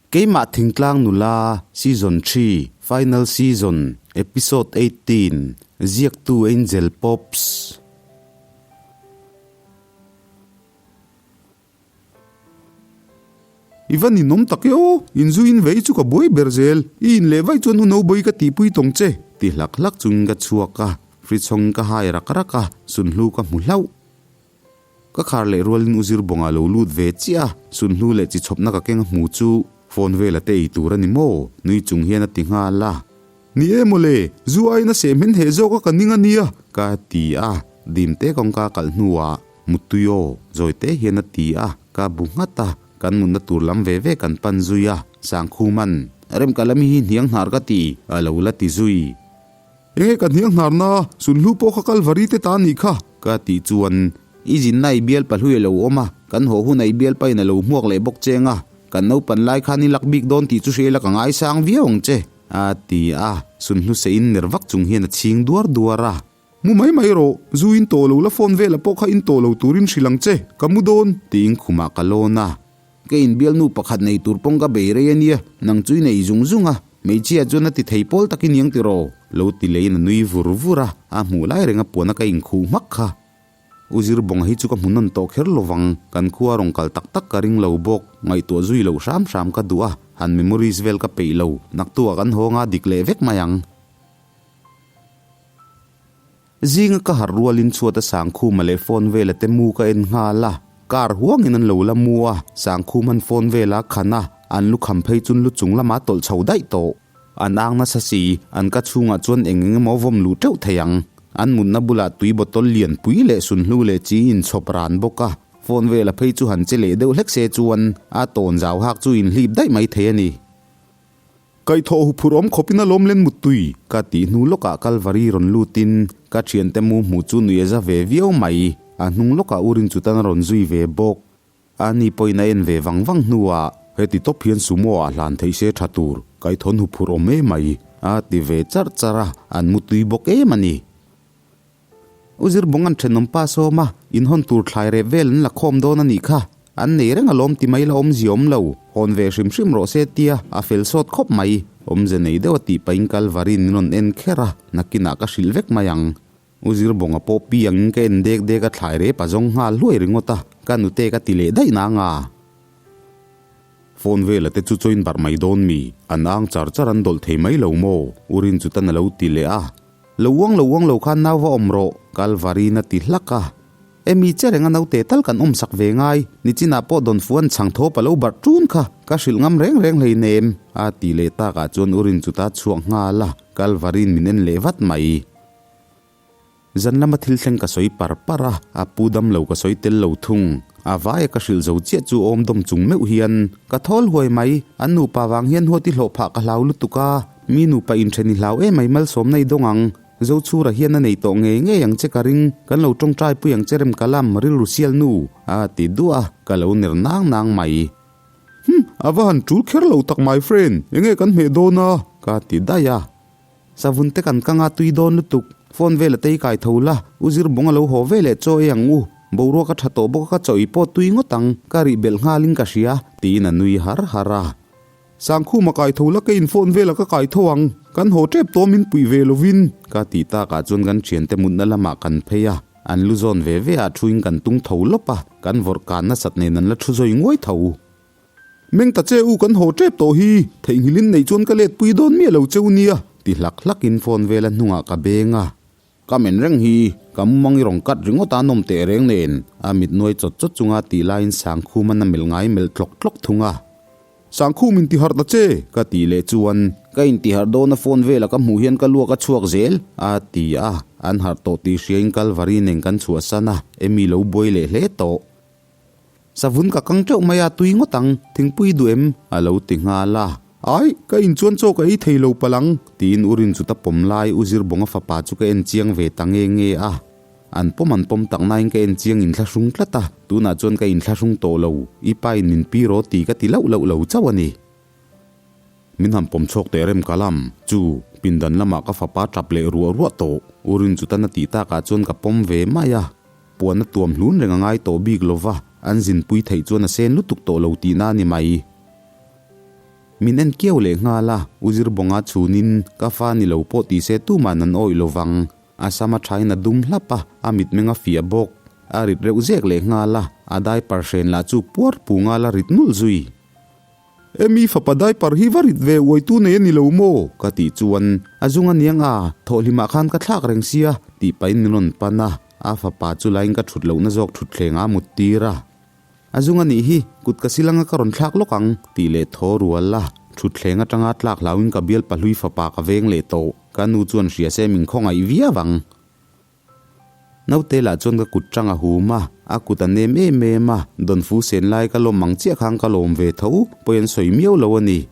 Keimah Thingtlang Nula Season Xii Final Season Episode 18 Ziaktu Angel Pops. I va ninawm tak e aw, inzuiin vei chu ka buai ber zel, i in leh vaih chuan u Nobawii ka tihpui tawng che, ti hlak hlak chungin ka chhuak a, fridge hawngin ka hai rak rak a, sunhlu ka hmu hlauh. Ka khar leh rualin u Zirbawngah lo lut ve chiah a, sunhlu leh chi chhawpna ka keng a hmu chu phone vela te ei tur a ni maw? Nui chung hian a ti nghal a. Ni e mawle, zu aiin a seh hmen heh zawk a ka ning a nia, ka ti a, dimte kawngka kalh hnuah Muttui aw, zawi te hian a ti a, ka bu nghat a, kan mutna tur lam ve ve kan pan zui a, Sangkhuman, Remkalami hi hniang hnar ka ti, a lo la ti zui. Enge ka hniang hnarna, sunhlu pawh kha Kalvari te ta nih kha, ka tih chuan i zinna i bial pahlui a lo awm a, kan haw huna i bial pain a lo hmuak leh bawk cheng a, kan naupan lai khan i lak bik dawn tih chu hria ila ka ngaisang viau ang che, a ti a, sunhlu seiin ner vak chung hian a chhing duar duar a. Mu mai mai rawh, zu in tawh lo la phone vela pawh kha in tawh lo turin hrilh ang che, ka mu dawn, tiin khumah ka lawn a. Ka inbialnu pakhat nei tur pawng ka bei rei a nia, nang chu i nei zung zung a, hmeichhia chuan a ti thei pawl tak i niang tiraw? Lo ti leiin a nui vur vur a, a hmuh lai renga puana ka inkhuh hmak kha. U Zirbawnga hi chu ka hmu nawn tawh kher lovang, kan khua rawn kal tak tak ka ring lo bawk, ngaihtuah zui loh hram hram ka duh a, han memories vel ka peih lo, naktuah kan haw nga dik leh vek mai ang. Zinga ka harh rualin chhuata Sangkhuma leh phone vela te mu ka en nghal a, car huangin an lo la mu a, Sangkhuma'n phone vela a khan a, an lu kham phei chun lu chung lama tawlh chho daih tawh. An ang nasa si, an ka chhungah chuan eng eng emaw vawm luh teuh thei ang. An mutna bulah tui bottle lian pui leh sunhlu leh chi inchhawp ran bawk a, phone vela phei chu han che leh deuh hlek se chuan a tawn zau hak chu inhlip daih mai thei a ni. Kaihthawh huphurh awm khawpin a lawm len muttui. Ka tih hnu lawkah Kalvari rawn lutin ka thiante mu hmuh chu nuih a za ve viau mai. A hnung lawkah Urin chutan a rawn zui ve bawk. A ni pawhin a en ve vang vang hnuah. Heti tawp hian sumo ah hlan theih se tha tur, kaihthawhn huphurh awm em mai. A ti ve charh charh a, an muttui bawk em a ni. U Zirbawng an thenawm pa sawm a, in hawn tur thlai rep vel an la khawm dawn a nih kha. An nei reng alawm ti mai la awmzia awm lo, hawn ve hrim hrim rawh se tia a fel sawt khawp mai. Awmze nei deuh a tih pahin Kalvarin min rawn en kher a, nakinah ka hrilh vek mai ang. U Zirbawnga pawh pi angin ka en dek dek a thlai rep a zawng nghal hluai ringawt a, ka nute ka ti leh daih nang a. Phone vela te chu chawiin barh mai dawn mi? An ang char char an dawlh thei mai lo maw? U Rinchutan a lo ti leh a. Lo uang lo uang lo khan nau va awm rawh, Kalvarin a ti hlak a. Emi che renga naute tal kan awm sak ve ngai, nichinah pawh Dawnfuan chhang thawp a lo barh ṭun kha, ka hrilh ngam reng reng hleinem, a ti leh takah chuan U Rinchuta chhuak nghal a, Kalvarin min en leh vat mai. Zan lama thil thleng ka sawi par par a, a pu dam lo ka sawi tel lo thung. A vaia ka hrilh zo chiah chu awm dawm chung meuh hian ka thawl huai mai, an nupa vang hian huat i hlawh phah ka hlau lutuk a, mi nupa inthen i hlau em ai malsawmna i dawng ang, Zochhura hian a nei tawh ngei ngei ang che ka ring, kan lo tawngtai pui ang che rem ka lam rilru sial nu, a ti duah a, ka lo ner nang nang mai. Hum, a va han tul kher lo tak my friend, enge kan hmeh dawn a? Ka ti daih a. Savun te kan kanga tui dawn lutuk, phone vel a tei kai tho la, u Zirbawng a lo haw ve leh chaw ei ang u, boruak a tha tawh bawk a ka chaw ei pawh tui ngawt ang, ka rih belh nghalin ka hria, tiin a nui har har a. Sangkhuma kai tho la ka in phone vel a ka kai tho ang, kan haw tep tawh min puih ve lovin. Ka tih takah chuan kan thiante mutna lamah kan phei a, an lu zawn ve ve ah thuin kan tung tho lawp a, kan vawrh kan nasat nen an la thu zawi nguai tho. Meng ta che u kan haw tep tawh hi, theihnghilhin nei chuan ka let pui dawn miah lo cheu nia. Ti hlak hlakin phone vela hnungah ka beng a. Ka men reng hi, ka mumang i rawn cut ringawt a nawm teh reng nen, a mit nuai chawt chawt chunga tih laiin Sangkhuman a melh ngai melh tlawk tlawk thung a. Sangkhum in tiharh ta che, ka tih leh chuan, Ka intiharh dawn a phone vela ka hmuh hian ka luak a chhuak zel, a ti a, an harh tawh tih hriain Kalvari nen kan chhuahsan a, Emy lo buai leh hle tawh. Savun ka kang teuh mai a, tui ngawt ang, thingpui duh em? A lo ti nghal a. Ai, ka in chuan chaw ka ei thei lo palh ang, tiin U Rinchuta pawm lai U Zirbawnga fapa chu ka en chiang ve ta nge nge a. An pawm an pawm tak nain ka en chiang inthlahrung tlat a, tunah chuan ka inthlahrung tawh lo, i pa in min pi rawh ti ka ti lauh lauh lo chauh a ni. Min han pawm chhawk teh rem ka lam chu pindan lamah ka fapa tap leh ruah ruah tawh. U Rinchutan a tih takah chuan ka pawm ve mai a. Puan a tuam hlun reng a ngai tawh bik lova, an zinpui theih chuan a sen lutuk tawh lo tihna a ni mai. Min en kiau leh nghal a, U Zirbawnga chhunin ka fa ni lo pawh ti se tuman an awih lo vang. A sam a thain a dum hlap a, a mitmeng a fiah bawk. A rit reuh zek leh nghal a, a diaper hren lah chu puar pu nghal a rit nulh zui. Emi fapa diaper hi va rit ve uai tu nei a ni lo maw? ka tih chuan a zung a niang a, thawhhlimah khan ka thlak reng sia tih pahin min rawn pan a, a fapa chu laiin ka thut lohna zawk thutthleng ah a mut tir a. A zung a nih hi, kut ka sil anga ka rawn thlak lawk ang tih leh thaw rual a, thutthleng atanga tlak hlauin ka bial pahlui fapa ka veng leh tawh, ka nu chuan hria se min khawngaih viau ang. Naute lah chuan ka kut tang a hum a, a kut a nem em em a, dawnfu sen lai ka lawm ang chiah khan ka lawm ve tho, pawi an sawi miau lo a ni.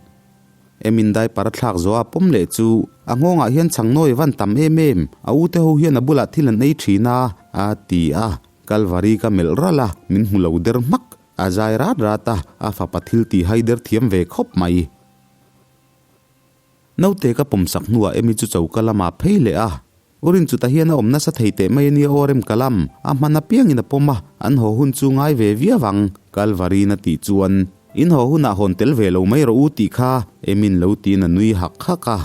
Emin diaper a thlak zawh a pawm leh chu a nghawngah hian chhang nawi a van tam em em, a ute ho hian a bulah thil an ei thin a, a ti a, Kalvari ka melh ralh a, min hmu lo der hmak, a zai rat rat a, a fapa thil tih hai der thiam ve khawp mai. Naute ka pawmsak hnuah Emi chu choka lamah phei leh a, Urin chutah hian a awm nasa thei teh mai a nia aw rem ka lam, a hman apiangin a pawm a, an haw hun chu ngai ve viau ang, Kalvarin a tih chuan, In haw hunah hawn tel ve lo mai rawh u tih kha Emin lo tiin a nui hak hak a.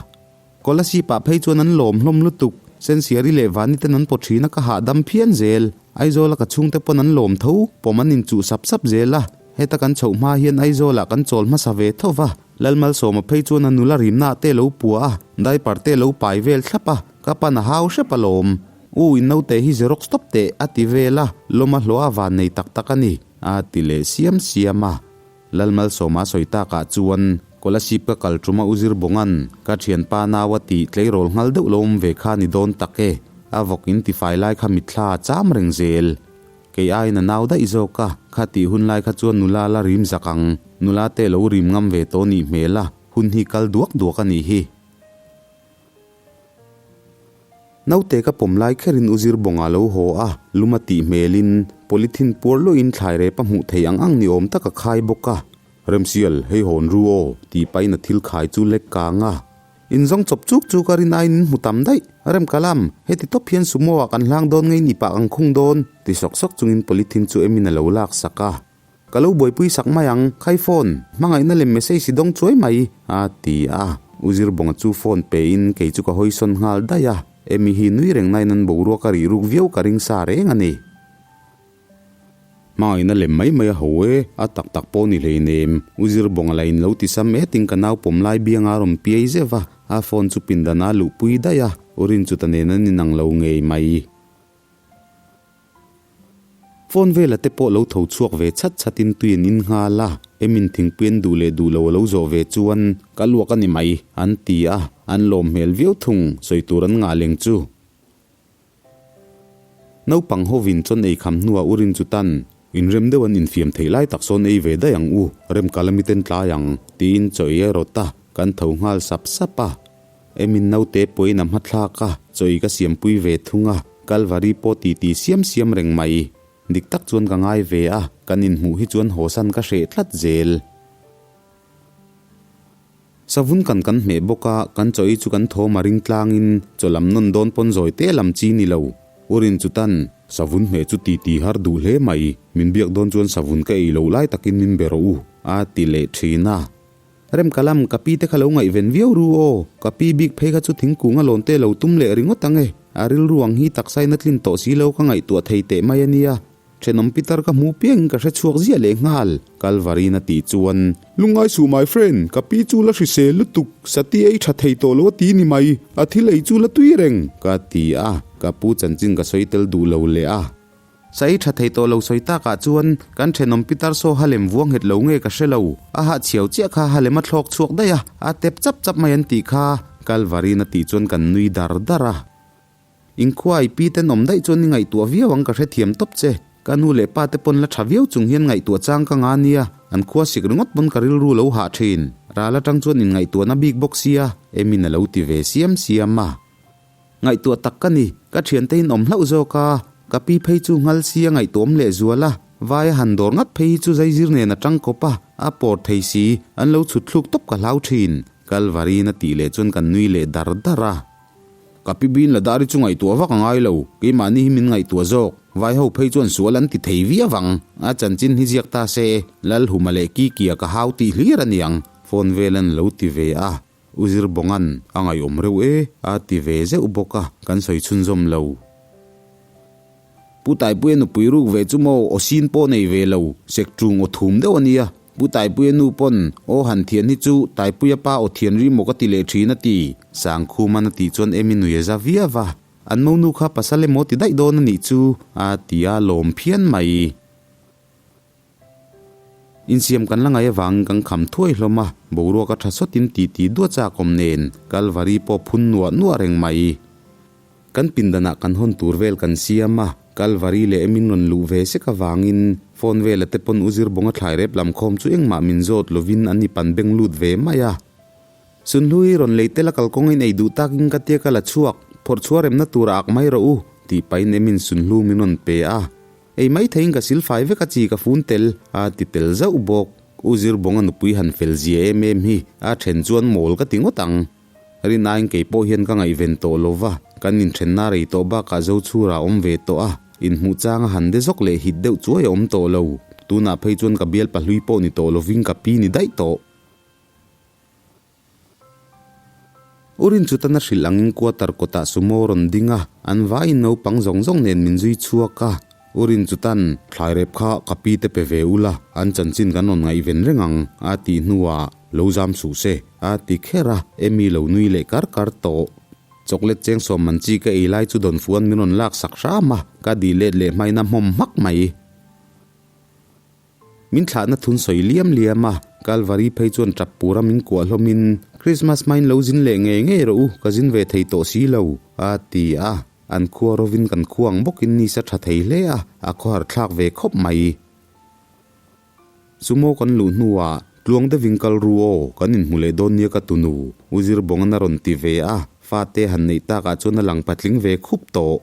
Kolasip ah phei chuan an lawm hlawm lutuk, Sensiari leh Vani ten an pawt thin a ka hahdam phian zel, Aizawla ka chhungte pawn an lawm tho, pawm an inchuh sap sap zel a, heta kan chhoh hma hian Aizawlah kan chawl hmasa ve tho va, Lalmalsawma phei chuan a nula rimna te lo pua a, diaper te lo pai vel thlap a, ka pan a hau hrep alawm. U in naute hi xerox tawp teh a ti vel a, lawm a hlawh a van nei tak tak a ni, a ti leh siam siam a. Lalmalsawma sawi takah chuan Kolasib ka kal ṭuma U Zirbawnga'n ka ṭhianpa nau a tih tleirawl nghal deuh lo awm ve kha ni dawn tak e, a vawk in tifai lai kha mitthla a cham reng zel. Kei aiin a nau daih zawk a, kha tih hun lai kha chuan nula la rim zak ang, nula te lo rim ngam ve tawh nih hmel a, hun hi kal duak duak a nih hi. Naute ka pawm lai kherin U Zirbawnga lo haw a, lum a tih hmelin polythene puar luahin thlai rep a hmuh thei ang ang ni awm tak a khai bawk a. Remsial, hei hawn ru aw, tih pahin a thil khai chu lek kang a. Inzawng chawp chuk chu ka rin aiin in hmu tam daih. Remkalam, heti tawp hian sumo ah kan hlang dawn ngei ni pah ang khung dawn, ti sawk sawk chungin polythene chu Emin a lo lak sak a. Ka lo buaipui sak mai ang, khai phone, hmangaihna lem message i dawng chuai mai, a ti a. U Zirbawnga chu phone pe in kei chu ka hawisawn nghal daih a. Emi hi nui reng nain an boruak a rih ruk viau ka ring sa reng a ni. Hmangaihna lem mai mai a ho e, a tak tak pawh ni hleinem. U Zirbawnga lah in lo ti sam et in ka nau pawm lai bianga a rawn piai zeuh va, a phone chu pindan ah luhpui daih a, U Rinchuta nen an inang lo ngei mai. Phone vela te pawh lo tho chhuak ve chhat chhat in tui an in nghal a, Emin thingpui an duh leh duh lo a lo zawh ve chuan ka luak a ni mai an ti a, an lawm hmel viau thung, sawi tur an ngah leng chu. Naupang hovin chawn ei kham hnuah U Rinchutan, Inrem deuh an infiam theih lai tak sawn ei ve daih ang u, remkal ami ten tlai ang, tiin chaw ei a rawt a, kan tho nghal sap sap a. Emin naute pawhin a hmathlak a, chaw ei ka siampui ve thung a, Kalvari pawh titi siam siam reng mai. Dik tak chuan ka ngai ve a, kan inhmuh hi chuan hawsan ka hreh tlat zel. Savun kan kan hmeh bawk a, kan chaw ei chu kan thawm a ring tlangin chaw lam nawn dawn pawn zawi te lam chi ni lo. Urin chutan, Savun hmeh chu titi har duh hle mai, min biak dawn chuan savun ka ei loh lai takin min be rawh u, a ti leh thin a. Remkalam, ka pi te kha lo ngaihven viau ru aw, ka pi bik phei kha chu thingkung a lawn te lo tum leh ringawt ang e, a rilru ang hi taksain a tlin tawh si lo ka ngaihtuah thei teh mai a nia. Thenawm pitar ka hmu piangin ka hre chhuak ziah leh nghal, Kalvarin a tih chuan. Lungngai suh my friend, ka pi chu la hrisel lutuk, sati ei tha thei tawh lo a ti ni mai, a thil ei chu la tui reng, ka ti a, ka pu chanchin ka sawi tel duh lo leh a. Sa ei tha thei tawh lo sawi takah chuan kan thenawm pitar saw halem vuang nghet lo nge ka hre lo, a hahchhiau chiah kha halem a thlawk chhuak daih a, a tep chap chap mai an tih kha, Kalvarin a tih chuan kan nui dar dar a. Inkhua i pi ten awm daih chuan i ngaihtuah viau ang ka hrethiam tawp che. Ka nu leh pa te pawn la tha viau chung hian ngaihtuah chang ka nga nia, an khua sik ringawt pawn ka rilru lo hah thin. Ral atang chuan inngaihtuahna bik bawk sia, Emin a lo ti ve siam siam a. Ngaihtuah tak ka ni, ka thiante in awm hlauh zawk a, ka pi phei chu nghal sia ngaihtuahawm leh zual a, vai a han dawr ngat phei hi chu zaizir nen a tang kawp a, a pawr thei si, an lo chhut thluk tawp ka hlau thin. Kalvarin a tih leh chuan kan nui leh dar dar a. Ka pi bin la dar hi chu ngaihtuah vak a ngai lo, keimahni hi min ngaihtuah zawk, vai ho phei chuan sual an ti thei viau ang, a chanchin hi ziak ta se, Lalhuma leh Kikia ka hau tih hlir a niang. Phone vel an lo ti ve a, U Zirbawnga'n a ngaihawm reuh e a ti ve zeuh bawk a, kan sawi chhunzawm lo. Pu Taipuia nupui ruk ve chu maw aw sin pawh nei ve lo, sek ṭung aw thum deuh a nia. Pu Taipuia nu pawn aw han thian hi chu Taipuia pa aw thian ri maw ka ti leh ṭhin a ti. Sangkhuman a tih chuan Emi nui a za viau a, an monu kha pasal emaw ti daih dawn a nih chu a ti a lawm phian mai. Insiam kan la ngai avangin kan kham thuai hlawm a, boruak a tha sawtin titi duah chak awm nen Kalvari pawh phun nuah nuah reng mai. Kan pindanah kan hawn tur vel kan siam a, Kalvari leh min rawn luh ve sek avangin phone vela te pawn u Zirbawnga thlai rep lam khawm chu engmah min zawt lovin an i pan beng lut ve mai a. Sunhlu hi rawn lei tel a kalkawngin ei duh takin ka tia ka la chhuak, phawrh chhuah remna tura ak mai rawh u, tih pahin emin sunhlu min rawn pe a. Ei mai theiin ka silfai vek a chi ka fun tel a ti tel zauh bawk. U Zirbawnga nupui han fel zia em em hi a then chuan mawl ka ti ngawt ang. Rinaiin kei pawh hian ka ngaihven tawh lo va, kan inthenna rei tawh bakah Zochhura a awm ve tawh a, inhmuh changa han de zawk leh hit deuh chuai a awm tawh lo. Tunah phei chuan ka bial pahlui pawh ni tawh lovin ka pi ni daih tawh. U Rinchutan a hrilh angin quarter kawtah sumo rawn ding a, an vaiin naupang zawng zawng nen min zui chhuak a. U Rinchutan, Thlai rep kha ka pi te pe ve ula, an chanchin kan rawn ngaihven reng ang, a tih hnuah, Lo zam suh se, a ti kher a, Emy lo nui leh kar kar tawh. Chocolate cheng sawm man chi ka ei lai chu Dawnfuan min rawn lak sak hram a, ka dih let leh hmain a hmawm hmak mai. Min thlahna thun sawi liam liam a, Kalvari phei chuan tap pura min kuah hlawmin, Krismas hmain lo zin leh ngei ngei rawh u, ka zin ve thei tawh si lo, a ti a. An khua rovin kan khua ang bawkin nisa tha thei hle a, a khawhar thlak ve khawp mai. Sumo kan luh hnuah, Tluang deuhin kal ru aw, kan inhmu leh dawn nia ka tunu, U Zirbawngan a rawn ti ve a, fate han neih takah chuan a lang patling ve khup tawh.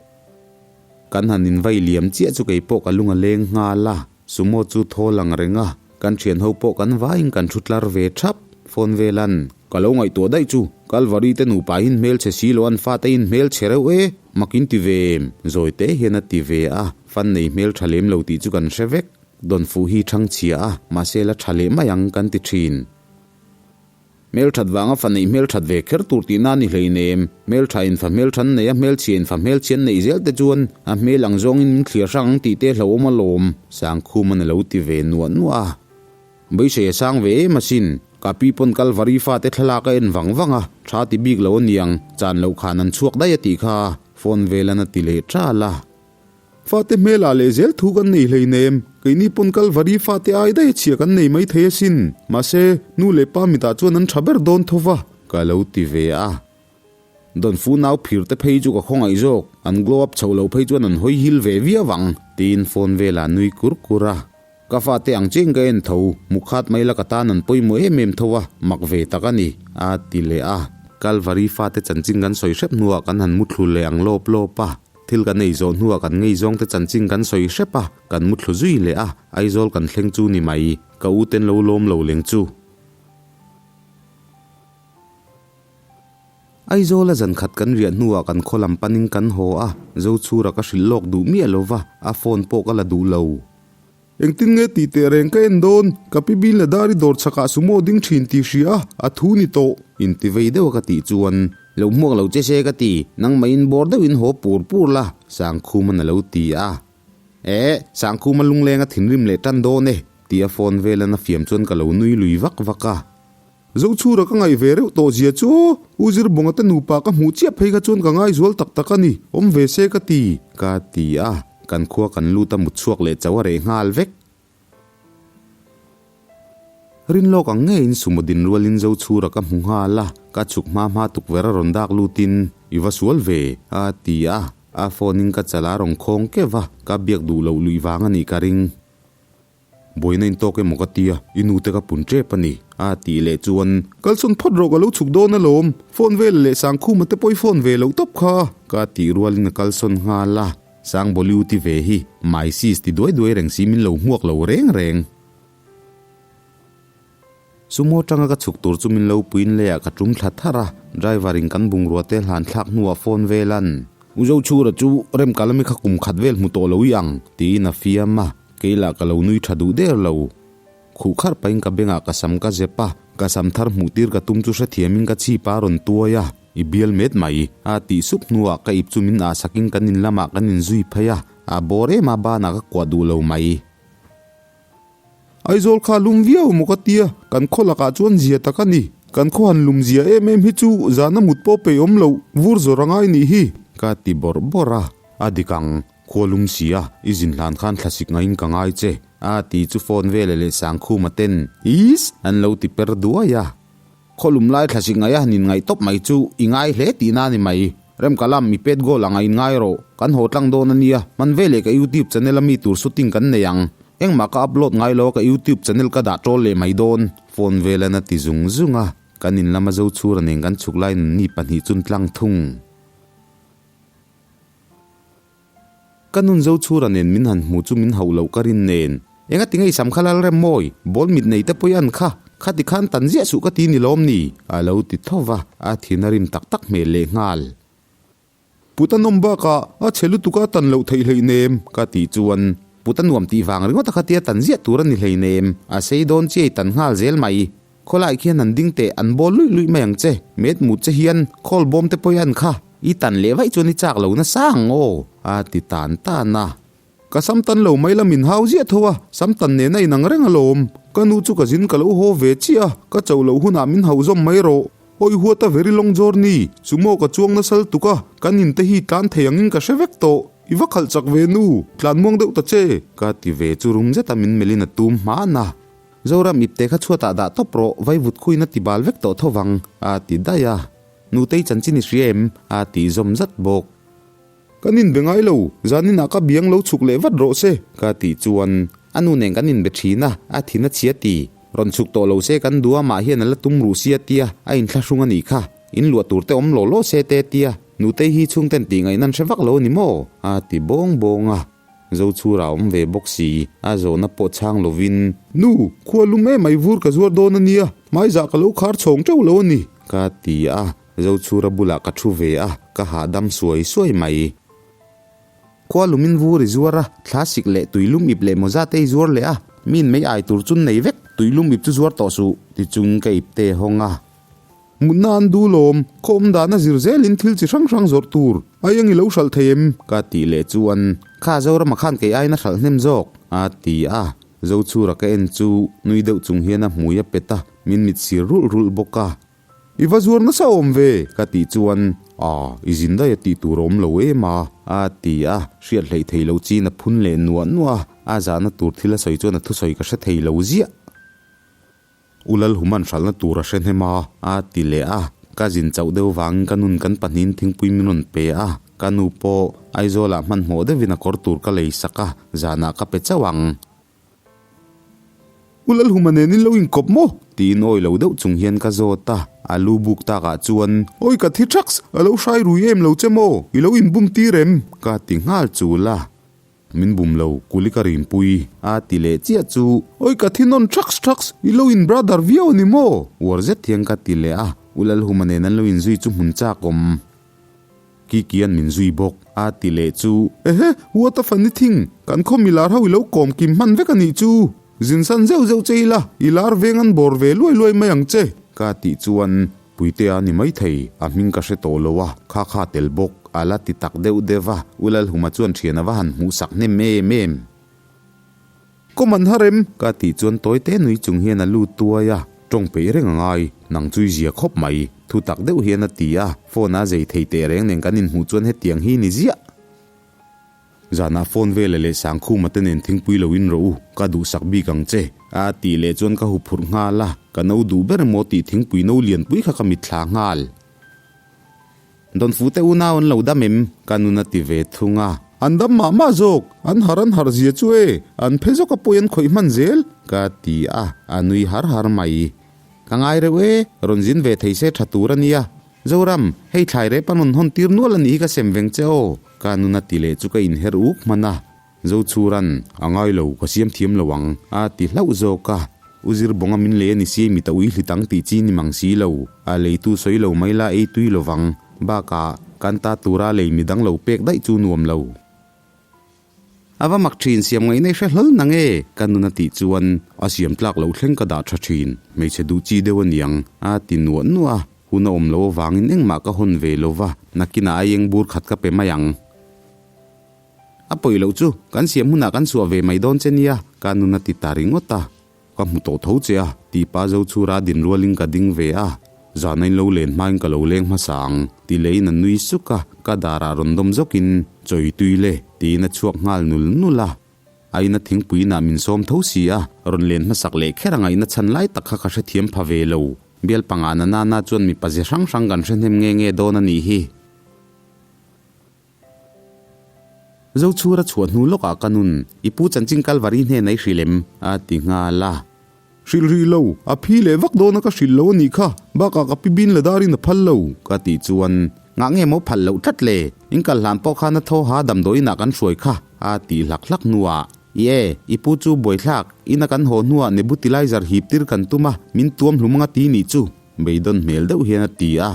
Kan han invai liam chiah chu kei pawh ka lung a leng nghal a, sumo chu thaw lang reng a, kan thian ho pawh kan vaiin kan thu tlar ve thap. Phone velan, Ka lo ngaihtuah daih chu, Kalvari te nupa hi hmelchhe si lo an fate in hmelchhe reuh e, mak in ti ve em? Zawi te hian a ti ve a, fan nei hmeltha lem lo tih chu kan hre vek. Dawnfuh hi thangchhia a, mahse la tha leh mai ang kan ti thin. Hmelthat vanga fa neih hmelthat ve kher tur tihna a ni hleinem. Hmeltha in fa hmelthan nei a, hmelchhia in fa hmelchhian neih zel te chuan a hmel ang zawngin min thliar hrang ang tih te hlauhawm alawm. Sangkhum an a lo ti ve nuah nuah a. Beisei a sang ve em asin. Ka pi pawn Kalvari fate thlalak a en vang vang a, tha ti bik lo aniang, chan loh khan an chhuak daih a tih kha phone velan a ti leh ṭal a. Fate hmelah leh zel thu kan nei hleinem, keini pawn Kalvari fate ai daih a chhia kan nei mai thei asin, mahse, nu leh pa mitah chuan an tha ber dawn tho va, ka lo ti ve a. Dawnfu nau phir te phei chu ka khawngaih zawk, an glow up chho lo phei chuan an hawi hil ve viau ang, tiin phone velah nui kur kur a. Ka fate ang chiang ka en tho, mu khat mai la ka tan an pawimawh em em tho a, mak ve tak a ni, a ti leh a. Kalvari fate chanchin kan sawi hrep hnuah kan han muthlu leh ang lawp lawp a. Thil kan ei zawh hnuah kan ngeizawngte chanchin kan sawi hrep a, kan muthlu zui leh a, Aizawl kan thleng chu ni mai, ka u ten lo lawm lo leng chu. Aizawla zan khat kan riah hnuah kan khaw lam panin kan haw a, Zochhura ka hrilh lawk duh miah lo va, a phone pawh ka la duh lo. Engtin nge tih teh reng ka en dawn, ka pi bil la dar i dawr chhakah sumo ding thin tih hria a, a thu ni tawh. Inti vei deuh a ka tih chuan, Lo hmuak lo che se ka ti, nangmah in bawr deuhin haw pur pur la, Sangkhuman a lo ti a. Eh, Sangkhuma lungleng a thinrim leh tan dawn e, tia phone velan a fiam chuan ka lo nui lui vak vak a. Zochhura ka ngaih ve reuh tawh zia chu aw, U Zirbawnga te nupa ka hmuh chiah phei kha chuan ka ngaizual tak tak a ni, awm ve se ka ti. Ka ti a, kan khua kan lut a mut chhuak leh chauh a reh nghal vek. Rinlawk ang ngeiin sumo din rualin Zochhura ka hmu nghal a, ka chhuk hma hma tukverh a rawn dak lutin, I va sual ve, a ti a, a phone in ka chal a rawn khawng keuh va, ka biak duh loh luih vang a nih ka ring. Buaina in tawk emaw ka tia, i nu te ka pun tep a ni, a tih leh chuan. Kalsawn phawt rawh ka lo chhuk dawn alawm, phone vel leh Sangkhuma te pawh i phone ve loh tawp kha. Ka tih rualin a kalsawn nghal a, Sangbawliu ti ve hi my sis ti duai duai reng si min lo hmuak lo reng reng. Sumo tanga ka chhuk tur chu min lo puin leiah ka tum thla thar a, driver in kan bungrua te hlan thlak hnuah phone velan. U Zochhura chu Remkalami kha kum khat vel hmu tawh lo i ang, tiin a fiam a. Kei lah ka lo nui tha duh der lo. Khuh kharh pahin ka bengah ka sam ka zep a, Ka sam thar hmuh tir ka tum chu hrethiamin ka chhip a rawn tuai a, I bial met mai, a tih sup hnuah ka ip chu min ah sakin kan in lamah kan inzui phei a, a bawr em a banah ka kuah duh lo mai. Aizawl kha lum viau maw ka tia, kan khaw lakah chuan zia tak a ni. Kan khaw han lum zia em em hi chu zana mut pawh peih awm loh, vur zawr a ngai nih hi. Ka ti bawrh bawrh a, a dik ang, khua lum si a, i zin hlan khan thlasik ngaiin ka ngai che, a ti chu phone veleh leh Sangkhuma ten, Iss! an lo ti per duai a. Khaw lum lai thlasik ngaih a han inngaih tawp mai chu i ngai hle tihna a ni mai. Remkalam, mi pet goal anga inngai rawh. Kan haw tlang dawn a nia, hman veleh ka youtube channel a mi tur shooting kan nei ang. Engmah ka upload ngai lo a ka youtube channel ka dah tawl leh mai dawn. Phone velan a ti zung zung a, kan in lama zo chhura nen kan chhuk lai nunni pahnih chun tlang thung. Ka nun zo chhura nen min han hmu chu min hauh loh ka rin nen. Enga ti ngei sam kha lal rem mawi, ball mit nei te pawh i an kha, khati khan tan ziah suh ka ti ni lawm ni? A lo ti tho va, a thin a rim tak tak hmel leh nghal. Put a nawm bakah a chhe lutuk a tan loh theih hleinem ka tih chuan put a nuam tih vang ringawt a khatia tan ziah tur a ni hleinem, a sei dawn chiai tan nghal zel mai. Khawlai khian an ding teh, an bawl luih luih mai ang che. Met mut che hian khawl bawm te pawh i an kha, i tan leh vaih chuan i chak lo nasa ang aw, a ti tan tan a. Ka sam tan lo mai la min hau ziah tho a, sam tan nen a inang reng alawm. Ka nu chu ka zin ka lo haw ve chiah a, ka cho loh hunah min hauh zawm mai rawh. Awi huat a very long journey, sumo ka chuang nasal tuk a, kan in te hi tlan thei angin ka hre vek tawh. I va khalh chak ve nu, tlan muang deuh ta che. Ka ti ve chu rum zeta min melhin a tum hman a. Zoram ipte kha chhuatah dah tawp rawh, vaivut khuin a ti bal vek tawh tho vang, a ti daih a. Nutei chanchin i hria em? a tih zawm zat bawk. Kan inbe ngai lo, zaninah ka biang lo chhuk leh vat rawh se, ka tih chuan a nu nen kan inbe thin a, a thin a chhia ti. Rawn chhuk tawh lo se kan duh a, mah hian a la tum ruh sia tia, a inthlahrung a nih kha. In luah tur te awm law law se te tia, Nutei hi chhungten tih ngaihna an hre vak lo a ni maw? a ti bawng bawng a. Zochhura awm ve bawk si, a zawhna pawh chhang lovin. Nu, khua lum em mai vur ka zuar dawn a nia, hmaizah ka lo khar chhawng teuh lo a ni. Ka ti a, Zochhura bulah ka thu ve a, ka hahdam suai suai mai. Khua lumin vur i zuar a, thla sik leh tuilum ip leh mawza te i zuar leh a, min mei ai tur chun nei vek, tuilum ip chu zuar tawh suh, tichung ka ip te hawng a. Mutna an duh lawm, khaw awm dahna zir zelin thil chi hrang hrang zawrh tur ai ang i lo hralh thei em? Ka tih leh chuan, Kha Zorama khan kei aiin a hralh hnem zawk, a ti a. Zochhura ka en chu nui deuh chung hian a hmui a pet a, min mit sir rulh rulh bawk a. I va zuar nasa awm ve? Ka tih chuan, A, i zin daih a tih tur a awm lo em a, a ti a. Hriat hleih thei lo chin a phun leh nuah nuah a, a zahna tur thil a sawi chuan a thusawi ka hre thei lo ziah. U Lalhuman hralhna tur a hre hnem a, a ti leh a. Ka zin chauh deuh vangin ka nun kan pahnihin thingpui min rawn pe a, ka nu pawh Aizawlah hmanhmawh deuhin a kawr tur ka lei sak a, zanah ka pe chauh ang. U Lalhuma nen in lo inkawp maw? Tiin awi lo deuh chung hian ka zawt a, a lu buk takah chuan. Awi ka thi thaks, a lo hrai rui em lo che maw? I lo inbum tir em? Ka ti nghal chul a. Min bum lo, kuli ka rinpui a ti leh chiah chu. Oi ka thi nawn thaks thaks, i lo in brother viau a ni maw? Uar zet hian ka ti leh a, U Lalhuma nen an lo inzui chu hmun chak awm. Kikian min zui bawk a ti leh chu. Ehe, what a funny thing, kan khaw milar ho i lo kawm kim hman vek a nih chu. Zin san zeuh zeuh che ila, i lar veng an bawr ve luai luai mai ang che. Ka tih chuan Puitea ni maithei, a hming ka hre tawh lo a, kha kha tel bawk, a la ti tak deuh deuh a, U Lalhuma chuan thian a va han hmuh sak hnem em em. Kawm an har em? Ka tih chuan tawi te nui chung hian a lut tuai a, tawng peih reng a ngai, nang chu i zia khawp mai, thu tak deuh hian a ti a, phone a zei thei teh reng nen kan inhmuh chuan hetiang hi ni ziah. Zanah phone vela leh Sangkhuma te nen thingpui lo in rawh u, ka duhsak bik ang che, a tih leh chuan ka huphurh nghal a, ka no duh ber emaw tih thingpui no lianpui kha ka mitthla nghal. Dawnfu te unau an lo dam em? Ka nun a ti ve thung a. An dam mah mah zawk, an har an har zia chu e, an phe zawk a pawi an khawih hman zel, ka ti a, a nui har har mai. Ka ngai reuh e, rawn zin ve thei se tha tur a nia. Zoram, hei thlai rep an rawn hawn tir nual a nih hi ka sem veng che aw, ka nun a ti leh chu ka inher uk hman a. Zochhuran, a ngai lo, ka siam thiam lo ang, a ti hlauh zawk a. U Zirbawnga min lei a ni si, mi ta ui hlit ang tih chi ni mang si lo, a leitu sawi lo mai la ei tui lo vang. Bakah, kan ta tura lei mi dang lo pek daih chu nuam lo. A va mak thin, siam ngaihna i hre hlawl na nge? Ka nun a tih chuan a siam tlak loh thleng ka dah tha thin. Hmeichhe duh chi deuh a niang, a ti nuah nuah a. Hun a awm loh avangin engmah ka hawn ve lo va, nakinah aieng bur khat ka pe mai ang. A pawi loh chu, kan siam hunah kan chhuah ve mai dawn che nia, ka nun a ti ta ringawt a. Ka hmu tawh tho che a, tih pa zo chhura din rualin ka ding ve a. Zana in lo len hmain ka lo leng hmasa ang, ti leiin a nui suk a, ka darah rawn dawm zawkin, Chawi tui le, tiin a chhuak nghal nul nul a. A ina thingpui inah min sawm tho si a, rawn len hmasak leh kher a ngaihna chhan lai tak kha ka hrethiam pha ve lo. Bial panga na nana chuan mipa ze hrang hrang kan hre hnem nge nge dawn a nih hi. Zochhura chhuah hnu lawkah ka nun, I pu chanchin Kalvari hnena i hrilh em? a ti nghal a. Hrilh rih lo, a phi leh vak dawna ka hrilh lo a nih kha, bakah ka pi bin la darin a phal lo. Ka tih chuan, Ngah nge maw phal loh tlat le, in kal hlan pawh khan a thaw ha damdawiinah kan hruai kha, a tih hlak hlak hnuah, I e, i pu chu buaithlak, ina kan haw hnuah nebutilizer hip tir kan tum a, min tuam hlum anga ti nih chu, beidawn hmel deuh hian a ti a.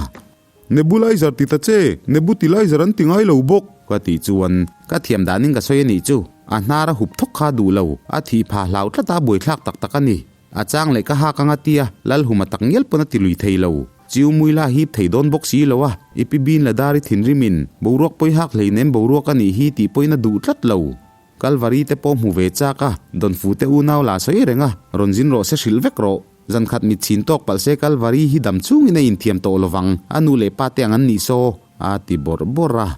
Nebulizer ti ta che, Nebutilizer an ti ngai lo bawk. Ka tih chuan ka thiam danin ka sawi a nih chu. A hnar a hup thawk kha duh lo, a thih pha hlau tlat a buaithlak tak tak a ni. A chang leh ka hak anga tia, Lalhuma tak ngial pawn a ti lui thei lo. Chiu Muila hip thei dawn bawk si lo a, i pi bin la dar i thinrimin, boruak pawi hak hleinem boruak a nih hi tih pawhin a duh tlat lo. Kalvari te pawh hmu ve chak a, Dawnfu te unau la sawi reng a, rawn zin rawh se hrilh vek rawh. Zan khat mit chhin tawk palh se Kalvari hi dam chungin a inthiam tawh lovang, a nu leh pa te ang an nih saw, a ti bawrh bawrh a.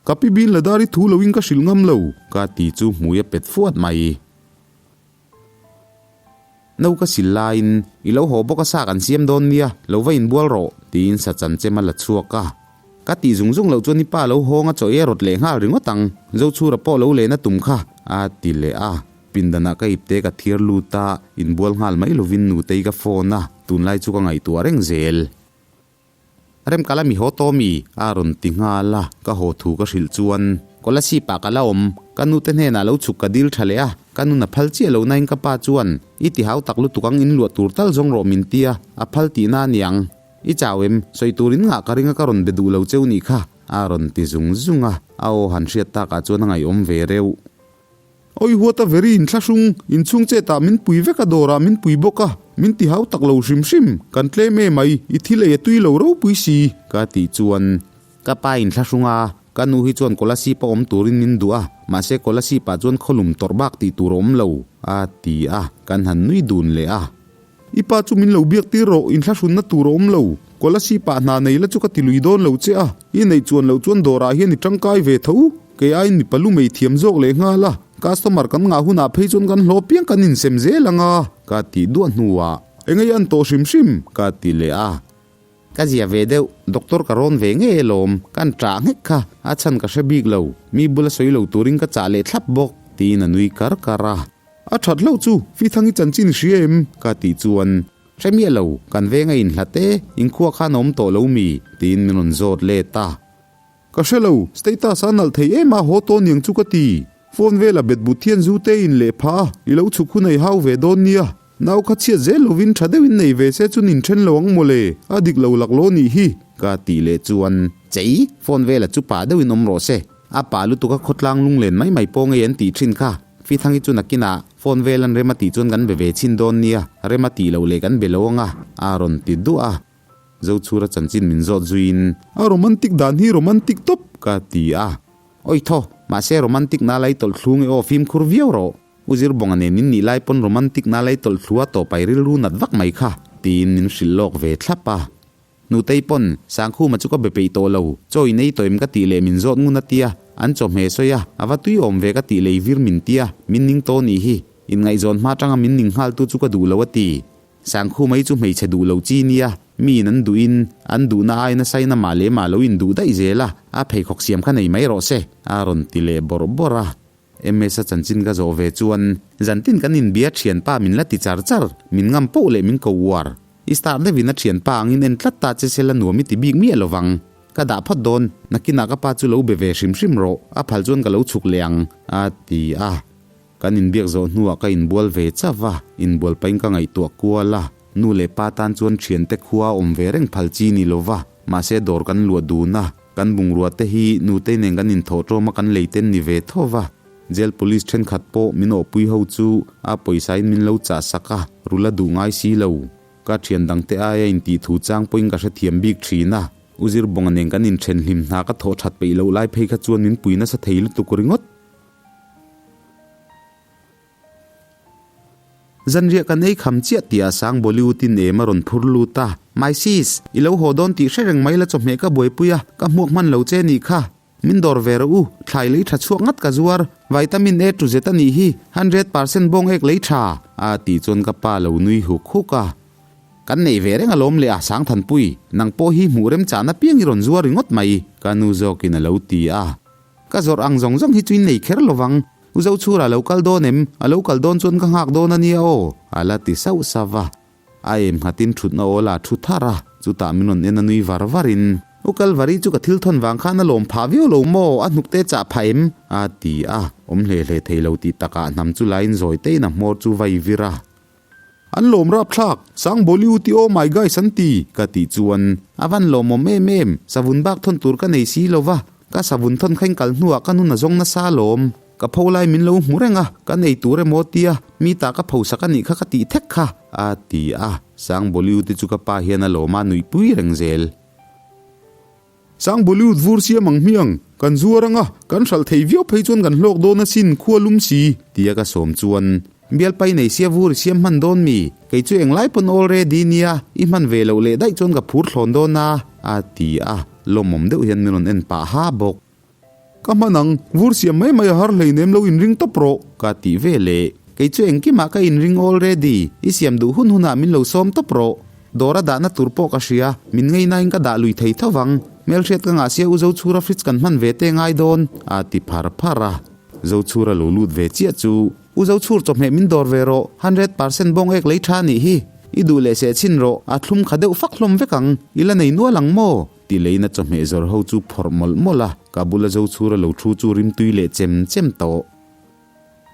Ka pi bin la dar i thu loin ka hrilh ngam lo. Ka ti chu hmui a pet fuat mai. No ka sil laiin, I lo haw bawk a sa kan siam dawn nia, lo va inbual rawh, tiin sa chan chem a la chhuak a. Ka tih zung zung loh chuan i pa lo hawng a chaw e rawt leh nghal ringawt ang, Zochhura pawh lo len a tum kha, a ti leh a. Pindanah ka ipte ka thiar lut a, inbual nghal mai lovin nutei ka phone a, tunlai chu ka ngaihtuah reng zel. Remkala mi haw tawh mi? a rawn ti nghal a, ka haw thu ka hrilh chuan, Kolasip ah ka la awm, ka nute hnenah lo chhuk ka dil tha leh a, ka nun a phal chiah lo nain ka pa chuan, I ti hau tak lutuk ang inluah tur tal zawng rawh min ti a, a phal tihna a niang. I chau em? Sawi turin ngah ka ring a ka rawn be duh lo cheu nih kha, a rawn ti zung zung a, a aw han hriat takah chuan a ngaihawm ve reuh. Awi huat a veri inthlahrung, inchhung chetah min pui vek a dawrah min pui bawk a, min ti hau tak lo hrim hrim, kan tlem em ai, i thil ei a tui lo ropui si. Ka tih chuan ka pa inthlahrung a, ka nu hi chuan Kolasip a awm turin min duh a, mahse Kolasip ah chuan khawlum tawrh bak tih tur a awm lo, a ti a, kan han nui dun leh a. I pa chu min lo biak tir rawh, inthlahrunna tur a awm lo. Kolasip ah hna nei la chu ka ti lui dawn lo che a, i neih chuan loh chuan dawrah hian i tangkai ve tho. Kei aiin mipa lu mei thiam zawk leh nghal a, customer kan ngah hunah phei chuan kan hlawh piang kan insem zel ang a, ka tih duah hnuah. Eng ei an tawh hrim hrim? Ka ti leh a. Ka zia ve deuh, doctor ka rawn ve ngei alawm, kan ṭah nghek kha, a chhan ka hre bik lo, mi bula sawi lo turin ka chah leh thlap bawk, tiin a nui kar kar a. A ṭhat hlauh chu, Fithangi chanchin i hria em? Ka tih chuan, Hre miah lo, kan venga inhlat e, inkhua khan a awm tawh lo mi? tiin min rawn zawt let a. Ka hre lo, status a nalh thei em a haw tawn niang chu ka ti. Phone vela bet but hian zu te in leh phah a, i lo chhuk hun ei hau ve dawn nia. Nau kha chhiat zel lovin tha deuhin nei ve se chu nin then lo ang mawle, a dik lo lak lo nih hi. Ka tih leh chuan, Chei, phone vela chu pah deuhin awm rawh se. A pah lutuk a khawtlang lunglen mai mai pawh ngei an tih thin kha. Fithangi chu nakinah phone velan rem a tih chuan kan be ve chhin dawn nia, rem a tih loh leh kan be lo ang a, a rawn ti duah a. Zochhura chanchin min zawt zuiin. A romantic dan hi romantic tawp ka ti a. Oi thaw, mahse romantic na lai tawlh thlu nge aw fimkhur viau rawh. U Zirbawnga nen in nih lai pawn romantic na lai tawlh thlu a tawp ai rilru nat vak mai kha, tiin min hrilh lawk ve thlap a. Nutei pawn, Sangkhuma chu ka be peih tawh lo, chaw in ei tawh em ka tih leh min zawt ngun a tia, an chawhmeh sawi a, a va tui awm ve ka tih lei vir min tia, min ning tawh nih hi, inngaihzawn hma tanga min ning nghal tu chu ka duh lo a ti. Sangkhu mai chu hmeichhe duh lo chi nia, miin an duhin an duhna ai nasa in amah leh mah lo induh daih zel a, a pheikhawk siam kha nei mai rawh se, a rawn ti leh bawrh bawrh a. MS-a chanchin ka zawh ve chuan, Zantin kan inbia thianpa min la ti char char, min ngam poh leh min ko uar. I star deuhin a thianpa angin en tlat ta che sela nuam i ti bik miah lovang. Ka dah phawt dawn, nakinah ka pa chu lo be ve hrim hrim rawh, a phal chuan ka lo chhuk leh ang, a ti a. Kan inbiak zawh hnuah ka inbual ve chauh a, inbual pahin ka ngaihtuah kual a, nu leh pa tan chuan thiante khua a awm ve reng phal chi ni lo va, mahse dawr kan luah dun a, kan bungrua te hi nutei nen kan inthawh tawm a kan lei ten ni ve tho va. Jail police thenkhat pawh min awhpui ho chu a pawisa in min lo chah sak a, rul a duh ngai si lo. Ka thian dangte aia intih thu chang pawhin ka hrethiam bik thin a, U Zirbawnga nen kan inthen hlim hna ka thawh that peih loh lai phei kha chuan min pui nasa thei lutuk ringawt. Zanriah kan ei kham chiah tih a sang Bollywood in em a rawn phur lut a, My sis, i lo haw dawn tih hre reng mai la chawhmeh ka buaipui a, ka hmuak hman lo che nih kha. Min dawr ve rawh u, thlai lei tha chhuak ngat ka zuar, vitamin A to Z a nih hi, 100% bawng ek lei tha, a tih chuan ka pa lo nui huk huk a. Kan nei ve reng alawm leh a Sangthanpui, nang pawh hi hmuh remchahna piang i rawn zuar ringawt mai, ka nu zawkin a lo ti a. Ka zawrh ang zawng zawng hi chu in nei kher lovang, U Zochhura a lo kal dawn em? A lo kal dawn chuan ka nghak dawn a nia aw, a la ti sauh sauh va. A em nghatin thutna awl a thu thar a, chutah min rawn en a nui var varin, U Kalvari chu ka thil thawn vang khan a lawm phah viau lo maw, a hnuk te chah phah em? a ti a, awm hle hle thei lo tih takah hnam chu lain zawi tein a hmawr chu vai vir a. An lawm rapthlak, Sang Bollywood i oh my guys an ti, ka tih chuan a van lawmawm em em, savun bak thawn tur ka nei si lo va, ka savun thawn kha in kal hnuah ka nun a zawng nasa alawm, ka pho lai min lo hmu reng a, ka nei tur emaw tia, mi tah ka phosak a nih kha ka tih thek kha, a ti a, Sang Bollywood i chu ka pa hian a lawm a nuihpui reng zel. Sang Bollywood vur siam ang hmiang, kan zuar anga, kan hralh thei viau phei chuan kan hlawk dawn asin, khua lum si, tia ka sawm chuan, Bialpai nei sia vur i siam hman dawn mi? Kei chu englai pawn already nia, i hman ve loh leh daih chuan ka phur thlawn dawn a, a ti a, lawmawm deuh hian min rawn en pah ha bawk. Ka hman ang, vur siam mai mai a har hleinem lo inring tawp rawh. Ka tih ve leh, kei chu engkimah ka inring already, i siam duh hun hunah min lo sawm tawp rawh. Dawr a dahna tur pawh ka hria, min ngeinain ka dah lui thei tho vang. Hmelhriat ka ngah sia u Zochhura fridge kan hman ve te ngai dawn, a ti phar phar a. Zochhura lo lut ve chiah chu, U Zochhur chawhmeh min dawr ve rawh, 100% bawng ek lei tha nih hi. I duh leh seh chhin rawh, a thlum kha deuh fak hlawm vek ang, i la nei nual ang maw? Ti leina chawhmeh zawr ho chu phawrh mawlh mawlh a, ka bula zo chhura lo thu chu rimtui leh chem chem tawh.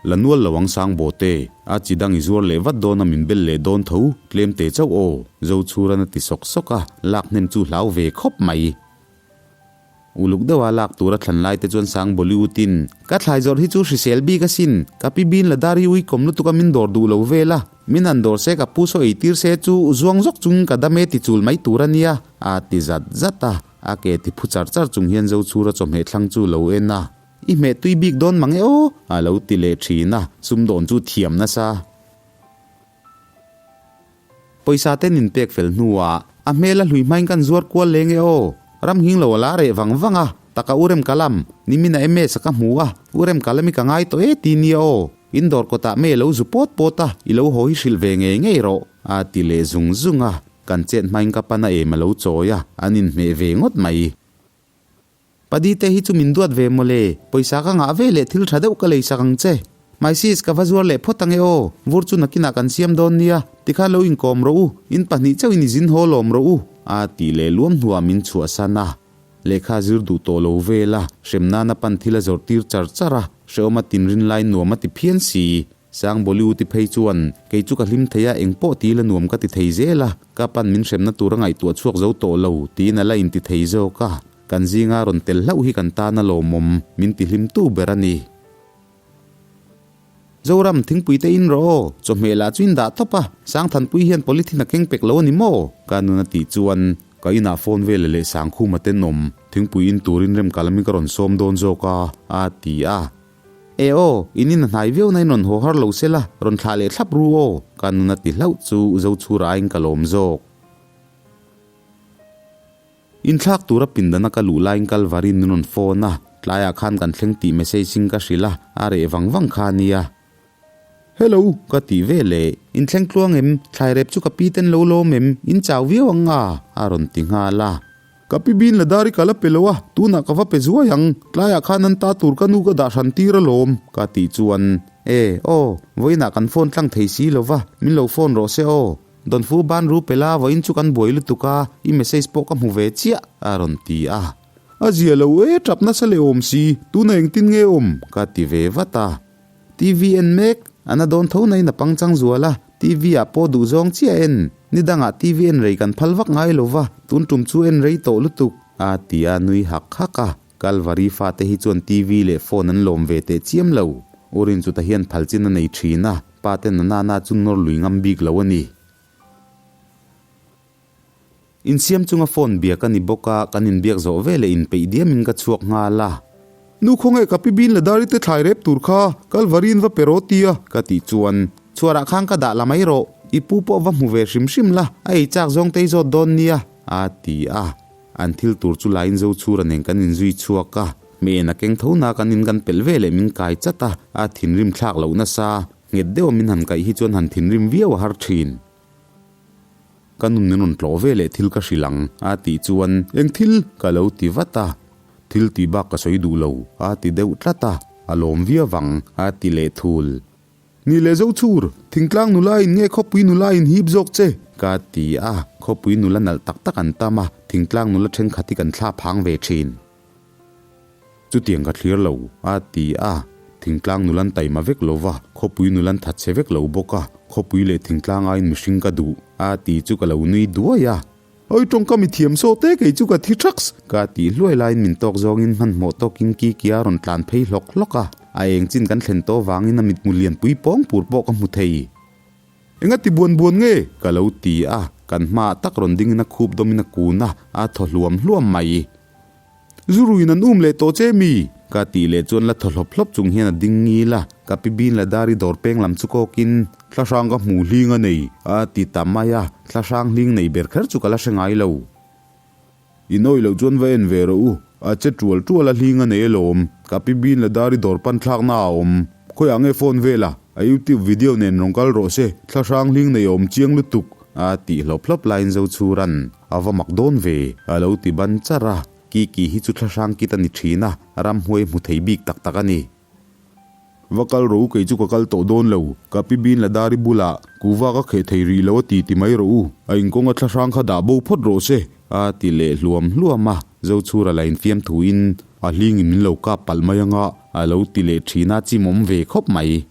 La nual lo ang sang bawte, a chi dang i zuar leh vat dawn a min bel leh dawn tho, tlem te chauh aw, zo chhuran a ti sawk sawk a, lak hnem chu hlau ve khawp mai. Uluk deuha lak tura thlan lai te chuan sang Bollywood in, Ka thlai zawrh hi chu hrisel bik asin, ka pi bin la dar i ui kawm lutuk a min dawr duh lo vel a, Min han dawr se ka pu saw ei tir se chu zuang zawk chungin ka dam e ti chul mai tur a nia, a ti zat zat a. A ke ti phu char char chung hian Zochhura chawhmeh thlang chu lo en a. I hmeh tui bik dawn mang e aw, a lo ti leh thin a, sumdawn chu thiam nasa. Pawisa te nin pek fel hnuah a hmel a hlui hmain kan zuar kual leng e aw, ram nghing lo a la reh vang vang a, taka u Remkalam, nimin a MS a ka hmu a, u Remkalami ka ngai tawh e ti nia aw. In dawr kawtah mei a lo zu pawt pawt a, i lo haw hi hrilh ve ngei ngei rawh, a ti leh zung zung a. Kan chet hmain ka pan a em a lo chawi a, an inhmeh ve ngawt mai. Padi te hi chu min duat ve mawle, pawisa ka ngah ve leh thil tha deuh ka lei sak ang che. My sis, ka va zuar leh phawt ange aw, vur chu nakinah kan siam dawn nia, tikhan lo inkawm rawh u, in pahnih chauhin i zin haw lawm rawh u, a tih leh luam hnuah min chhuahsan a. Lehkha zir duh tawh lo vel a, hrem nana pan thil a zawrh tir char char a, hrehawm a tinrin lai nuam a ti phian si. Sang Bollywood i phei chuan, Kei chu ka hlim thei a, eng pawh ti ila nuam ka ti thei zel a, ka pan min hremna tur a ngaihtuah chhuak zo tawh lo, tiin a la inti thei zawk a. Kan zinga rawn tel hlauh hi kan tan a lawmawm, min ti hlimtu ber a ni. Zoram, thingpui te in rawh aw, chawhmeh lah chu in dah tawp a, Sangthanpui hian polythene a keng pek lo a ni maw? Ka nun a tih chuan, ka inah phone vel leh Sangkhuma tenawm, thingpui in turin remkalami ka rawn sawm dawn zawk a, a ti a. E aw, in in a hnai viau na in rawn haw har lo se la, rawn thlah leh thlap ru aw, ka nun a ti hlauh chu Zochhura aiin ka lawm zawk. Inthlak tura pindana ka luh laiin Kalvarin min rawn phone a, tlaiah khan kan thleng tih message in ka hrilh a, a reh vang vang kha a nia. Hello! Ka ti ve leh. Inthleng tluang em? Thlai rep chu ka pi ten lo lawm em? In chau viau ang a? A rawn ti nghal a. Ka pi bin la dar i ka la pe lo a, tunah ka va pe zuai ang. Tlaiah khan an ta tur ka nu ka dah hran tir alawm, ka tih chuan, E, aw, vawiinah kan phone tlang thei si lo va, min lo phone rawh se aw. Dawnfu ban ru pela vawiin chu kan buai lutuk a, i message pawh ka hmu ve chiah, a rawn ti a. A zia lo e, tap nasa leh awm si, tuna engtin nge awm? Ka ti ve vat a. TV en mek, a na dawn tho nain a pangchang zual a, TV ah pawh duh zawng chiah en, ni dangah TV en rei kan phal vak ngai lo va, tun tum chu en rei tawh lutuk, a ti a nui hak hak a. Kalvari fate hi chuan TV leh phone an lawm ve teh chiam lo. U Rinchuta hian phal chin a nei thin a, pa te na nana chu nawr lui ngam bik lo a ni. Insiam chunga phone biak a ni bawk a, kan inbiak zawh veleh inpeih diamin ka chhuak nghal a. Nu khawnge ka pi bin la dari te thlai rep tur kha Kalvari in va pe rawh tia ka tih chuan chhuarah khan ka dah la mai rawh, i pu pawh va hmu ve hrim hrim la, a ei chak zawng te i zawt dawn nia a ti a. An thil tur chu lain Zochhura nen kan inzui chhuak a, hmeh a keng tho na kan in kan pelh veleh min kai chat a, a thinrim thlak loh nasa, nghet deuha min han kaih hi chuan han thinrim viau a har thin. Ka nun min rawn tlawh ve leh thil ka hrilh ang, a tih chuan, Eng thil? ka lo ti vat a. Thil tih bak ka sawi duh lo, a ti deuh tlat a. A lawm viau vang, a ti leh thul. Ni leh zo chhur, thingtlang nula in nge khawpui nula in hip zawk che? Ka ti a, khawpui nula nalh tak tak an tam a, thingtlang nula thenkhat hi kan thla phang ve thin. Chutiang ka thlir lo, a ti a. Thingtlang nulan taima vek lo va, khawpui nulan thatchhe vek lo bawk a, khawpui leh thingtlang aiin mihring ka duh, a ti chu ka lo nui duai a. Oi tawngka mi thiam saw te kei chu ka thi thaks, ka tih hluai laiin min tawk zawngin hmanhmawh tawkin Kiki a rawn tlan phei hlawk hlawk a, a eng chin kan thlen tawh vangin a mitmu lianpui pawng pur pawh ka hmu thei. Enga ti buan buan nge? Ka lo ti a, kan hmaah tak rawn dingin a khup dawmin a kun a, a thaw hluam hluam mai. Zuruin an um leh tawh che mi? Ka tih leh chuan la thaw hlawp hlawp chung hian a ding ngil a, ka pi bin la dari dawr peng lam chu kawkin, Thlahrang ka hmuh hling a nei, a ti ta mai a, thlahrang hling nei ber kher chu ka la hre ngai lo. In awih loh chuan va en ve rawh u, a che tual tual a hling a nei alawm, ka pi bin la dari dawr pan thlakna a awm. Khawiah nge phone vel a, a youtube video nen rawn kal rawh se, thlahrang hling nei a awm chiang lutuk, a tih hlawp hlawp laiin Zochhuran A va mak dawn ve, a lo ti ban char a. Kiki hi chu thlahrang kit a ni thin a, ramhuai hmu thei bik tak tak a ni. Va kal rawh u, kei chu ka kal tawh dawn lo. Ka pi bin la dari bulah kuva ka kheh thei rih lo a ti ti mai rawh u. A inkawng a thlahrang kha dah bo phawt rawh se, a ti leh hluam hluam a. Zochhura la infiam thuin a hlingin min lo kap palh mai anga, a lo ti leh thin a, chimawm ve khawp mai.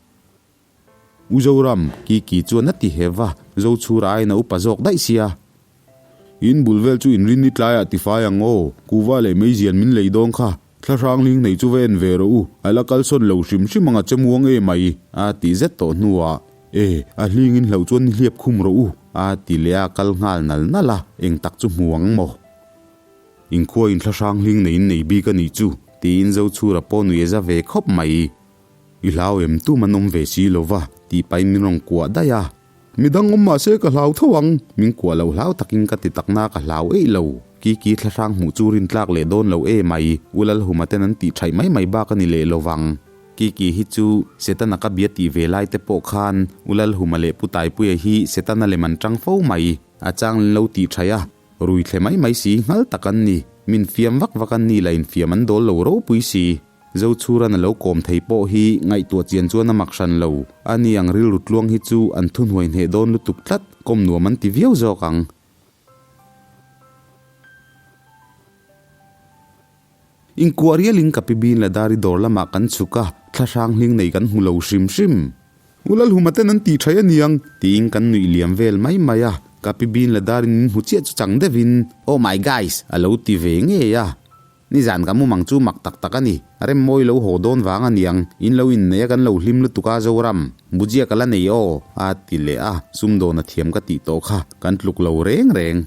U Zoram, Kiki chuan a ti hev a, Zochhura aiin a upa zawk daih sia. In bul vel chu inrin ni tlaiah ti fai ang aw, kuhva leh meizian min lei dawn kha, thlahrang hling nei chu va en ve rawh u, a la kalsawn lo hrim hrim ang a che muang e mai, a ti zet tawh hnuah, E, a hling in hlauh chuan ni hliap khum rawh u, a ti leh a, kal nghal nal nal a, eng tak chu hmu ang maw? Inkhua in thlahrang hling neiin nei bik a nih chu, tiin Zochhura pawh nui a za ve khawp mai. I hlau em tum an awm ve si lo va, tih pahin min rawn kuah daih a. Midang awm mahse ka hlau tho ang, min kuah lo hlau takin ka ti takna ka hlau eih lo. Kiki thlahrang hmuh chu rintlak leh dawn lo e mai, U Lalhuma ten an tih thaih mai mai bak a ni leh lo vang. Kiki hi chu Setana ka bia tih ve lai te pawh khan U Lalhuma leh Pu Taipuia hi Setana lem an tang fo mai, a chang an lo tih thaih a. Rui thle mai mai si, nghal tak an ni. Min fiam vak vak an ni la infiam an dawl lo ropui si. Zochhuran a lo kawm thei pawh hi ngaihtuah chian chuan a mak hran lo. A ni ang rilru tluang hi chu an thuhnuai hneh dawn lutuk tlat, kawm nuam an ti viau zawk ang. Inkuah rialin ka pi bin la dari dawr lamah kan chhuk a, thlahrang hling nei kan hmu lo hrim hrim. U Lalhuma ten an tih thaih a niang, tiin kan nuih liam vel mai mai a, ka pi bin la darin min hmu chiah chu chang deuhin, Oh my guys! a lo ti ve ngei a. Nizan ka mumang chu mak tak tak a ni, rem mawi lo haw dawn vang a niang, in lo inneih a kan lo hlim lutuk a Zoram, bujia ka la nei aw, a ti leh a, sumdawn a thiam ka tih tawh kha, kan tluk lo reng reng.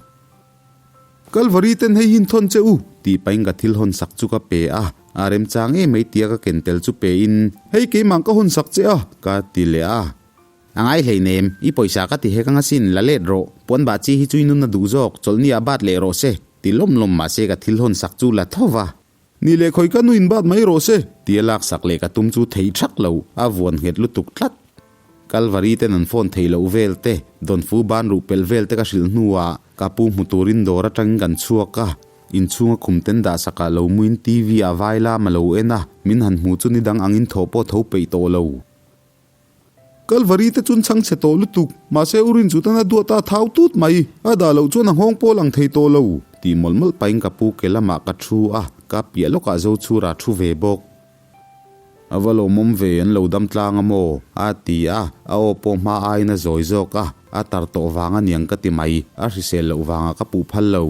Kalvari ten hei hin thawn che u, tih pahin ka thil hawn sak chu ka pe a, a remchang em mai tia ka ken tel chu pe in, Hei keimah ka hawn sak che a, ka ti leh a. A ngai hleinem, i pawisa ka ti hek anga sin, la let rawh, puan bah chi hi chu i nun a duh zawk, chawlhni ah bat leh rawh se, ti lawm lawm mahse ka thil hawn sak chu la tho va. Ni leh khawi ka nu in bat mai rawh se. Tia lak sak leh ka tum chu thei thak lo, a vuan nghet lutuk tlat. Kalvari ten an phone theih loh vel te, Dawnfu ban ruh pelh vel te ka hrilh hnuah ka pu hmu turin dawr atangin kan chhuak a. Inchhunga khum ten dah sakah lo muin TV ah vai lam a lo en a, min han hmu chu nidang angin thawh pawh tho peih tawh lo. Kalvari te chuan chhang chhe tawh lutuk, mahse u Rinchu tan a duat a thau tut mai, a dah loh chuan a nghawng pawl ang thei tawh lo. Tih mawlh mawlh pahin ka pu ke lamah ka thu a, ka piah lawkah Zochhura thu ve bawk. A va lawmawm ve, an lo dam tlang a maw? a ti a, a aw pawh hma aiin a zawi zawk a, a tar tawh vang a niang ka ti mai, a hrisel loh vangah ka puh phal lo.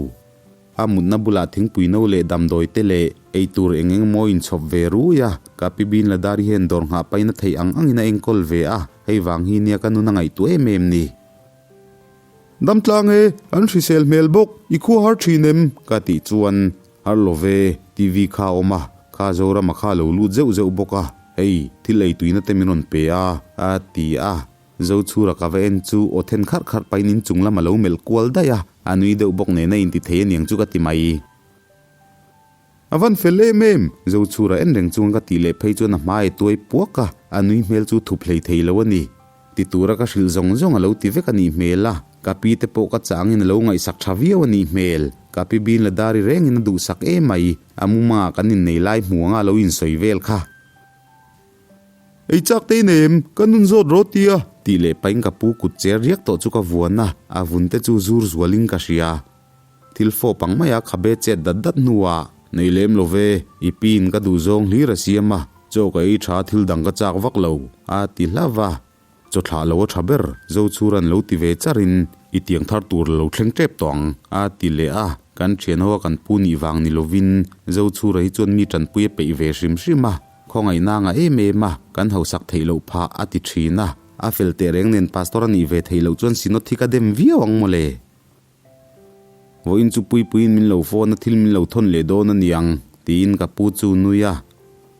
A mutna bulah thingpui no leh damdawi te leh Ei tur eng eng maw inchhawp ve rui a, ka pi bin la dar hian dawr nghah paina theih ang angin a enkawl ve a, hei vang hi nia ka nun a ngaihtuah em em ni. Damtlang e, an hrisel hmel bawk, i khua har thin em? Ka tih chuan, Har lo ve, TV kha a awm a, kha Zorama kha a lo lut zeuh zeuh bawk a, hei, thil ei tuina te min rawn pe a, a ti a. Zochhura ka va en chu aw then kharh kharh pahin inchung lam a lo melh kual daih a, a nui deuh bawk nen a inti thei aniang chu ka ti mai. A van fel em em! Zochhura en reng chuan ka tih leh phei chuan a hmai a tuai puak a, a nui hmel chu thup hlei thei lo a ni. Ti tura ka hrilh zawng zawng a lo ti vek a nih hmel a, ka pi te pawh ka changin a lo ngaihsak tha viau a nih hmel. Ka pi bin la dari rengin a duhsak em mai, a mumangah kan innei lai hmu anga a lo insawi vel kha. Ei chak te nem, ka nun zawt rawh tia. Tih leh pahin ka pu kut cher riak tawh chu ka vuan a, a vun te chu zur zualin ka hria. Thil fawp ang maia khabe chet dat dat hnuah, Nei lem lo ve, i piin ka duh zawng hlir a siam a, chaw ka ei tha thil dang ka chak vak lo, a ti hlauh a. Chaw thlah lo a tha ber, Zochhuran lo ti ve charin, I tiang thar tur la lo thleng tep tawh ang, a ti leh a. Kan thian ho a kan pu nih vang ni lovin, Zochhura hi chuan mi tanpui a peih ve hrim hrim a. Khawngaihna nga em em a, kan hausak theih loh phah, a ti thin a. A fel teh reng nen Pastor a nih ve theih loh chuan Synod hi ka dem viau ang mawle. Vawiin chu Puipuiin min lo phone a, thil min lo thawn leh dawn a niang, tiin ka pu chu nui a.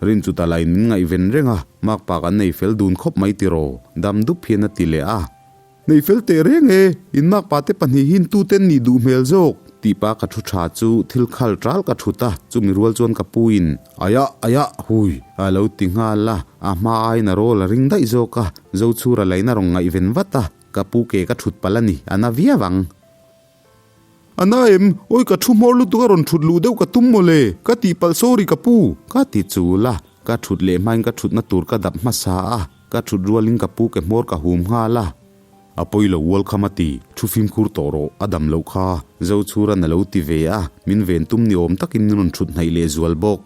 Rin chu talaiin min ngaihven reng a, makpa kan nei fel dun khawp mai tiraw, dam dup hian a ti leh a. Nei fel teh reng e, in makpa te pahnihin tuten nih duh hmel zawk? Tih pa ka thu tha chu thil khal ṭal ka thut a, chumi rual chuan ka puin, Aiah, aiah, hui, a lo ti nghal a, a hma aiin a rawl a ring daih zawk a, Zochhura lain a rawn ngaihven vat a. Ka pu ke ka thut palh a ni, a na viau ang. A na em? Awi ka thu hmawr lutuk a rawn thut luh deuh ka tum mawle, ka tih palh sorry ka pu. Ka ti chul a, ka thut leh hmain ka thutna tur ka dap hmasa a, ka thut rualin ka pu ke hmawr ka hum nghal a. A pawi lo welcome a ti, thu fimkhur tawh rawh, a dam loh kha. Zochhuran a lo ti ve a, min ven tum ni awm takin min rawn thut hnaih leh zual bawk.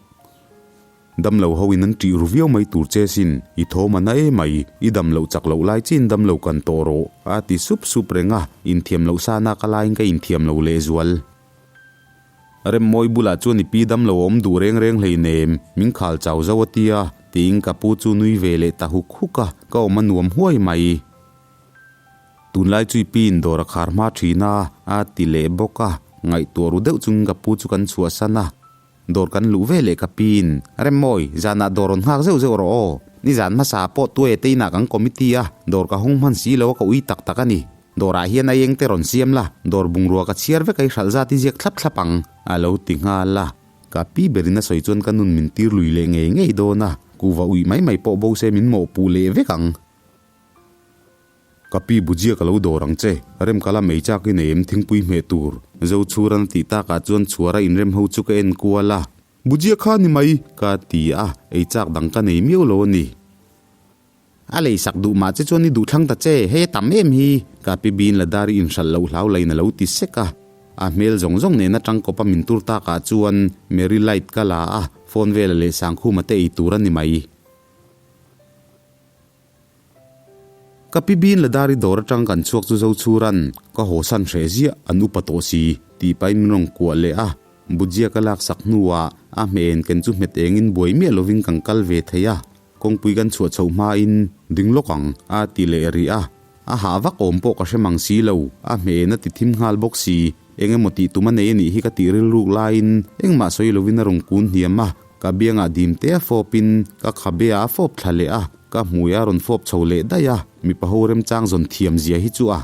Damlo ho in an ṭih ru viau mai tur che sin, i thawm a na em mai, i dam loh chak loh lai chin dam lo kan tawh rawh, a ti sup sup reng a, inthiam loh sa nak a laiin ka inthiam lo lehzual. Remmawi bulah chuan i pi dam lo a awm duh reng reng hleinem, min khal chau zo a tia, tiin ka pu chu nui ve leh ta huk huk a, ka awm a nuam huai mai. Tunlai chu i pi in dawr a khar hma ṭhin a, a ti leh bawk a, ngaihtuah ru deuh chungin ka pu chu kan chhuahsan a. Dawr kan luh ve leh ka pin. Remmawi, zanah dawr rawn nghak zeuh zeuh rawh aw. Nizan hmasa pawh tuaia te inah kan committee a, dawr ka hawng hman si lo a ka ui tak tak a ni. Dawrah hian aieng te rawn siam la, dawr bungrua ka chhiar vek a i hralh zat i ziak thlap thlap ang, a lo ti nghal a. Ka pi berin a sawi chuan ka nun min tir lui leh ngei ngei dawn a, kuhva uih mai mai pawh bo se min mawhpuh leh vek ang. Ka pi bujia ka lo dawr ang che, rem ka la mei chak i nei em thingpui hmeh tur? Zochhuran a tih takah chuan chhuara inrem ho chu ka en kual a. Bujia kha ni mai! Ka ti a, ei chak dang ka nei miau lo a ni. A lei sak duh mah che chuan i duh thlang ta che, hei a tam em hi! Ka pi bin la dar i inhralh loh hlau lain a lo ti sek a. A hmel zawng zawng nena tangkawpa min tur takah chuan Mary light ka la a, phone vela leh Sangkhuma te ei tur a ni mai. Ka pi bin Ladari dawr atang kan chhuak chu Zochhuran ka haw san hreh ziah an upa tawh si tih pahin min rawn kuah leh a, Bujia ka lak sak hnuah a hmeh en ken chu hmet engin buai miah lovin kan kal ve thei a, kawngpui kan chhuah chhoh hmain ding lawk ang a ti leh rih a, a hah vak awm pawh ka hre mang si lo, a hmeh en a ti thim nghal bawk si, eng emaw tih tum a nei a nih hi ka tih rilruk laiin engmah sawi lovin a rawn kun hniam a, ka biangah dim te a fawpin ka khabe ah a fawp thla leh a. Ka hmui a rawn fawp chho leh daih a, mipa ho remchang zawn thiam zia hi chu a.